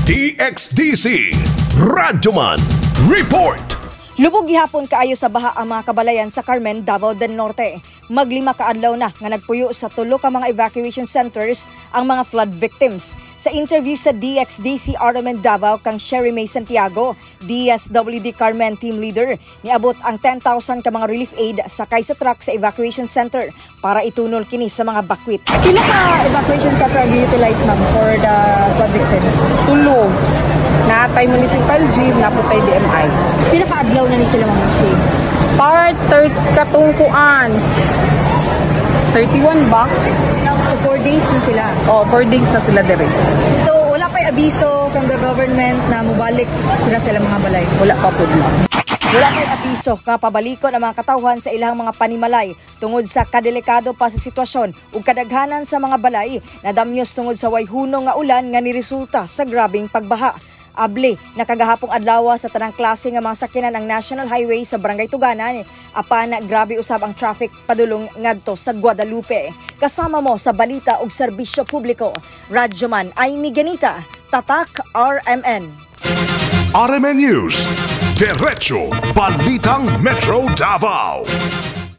DXDC Radyoman Report. Lubog gihapon kaayo sa baha ang mga kabalayan sa Carmen, Davao del Norte. Maglima ka adlaw na nga nagpuyo sa tulo ka mga evacuation centers ang mga flood victims. Sa interview sa DXDC RMN Davao kang Sherry May Santiago, DSWD Carmen team leader, niabot ang 10,000 ka mga relief aid sakay sa truck sa evacuation center para itunol kini sa mga bakwit. Pila ka evacuation center ang utilize, ma'am, for the flood victims? Tulo. Naa tay municipal gym, naa pod tay DMI. Pila ka adlaw na ni sila, ma'am, stay? Part third katong kuan. 31 ba? So 4 days na sila. Oh, 4 days na sila dire. So wala pa'y abiso from the government na mubalik sila sa ilang mga balay? Wala pa pud, ma'am. Wala pa'y abiso nga pabalikon ang mga katawhan sa ilang mga panimalay tungod sa kadelikado pa sa sitwasyon ug kadaghanan sa mga balay nadamyos tungod sa way hunong nga ulan nga niresulta sa grabeng pagbaha. Abli, nakagahapong adlaw sa tanang klase nga mga sakyanan ang National Highway sa Barangay Tuganan, apan grabe usab ang traffic padulong ngadto sa Guadalupe. Kasama mo sa balita ug serbisyo publiko, Radyoman Amy Ganita, Tatak RMN. RMN News. Diretso Balitang Metro Davao.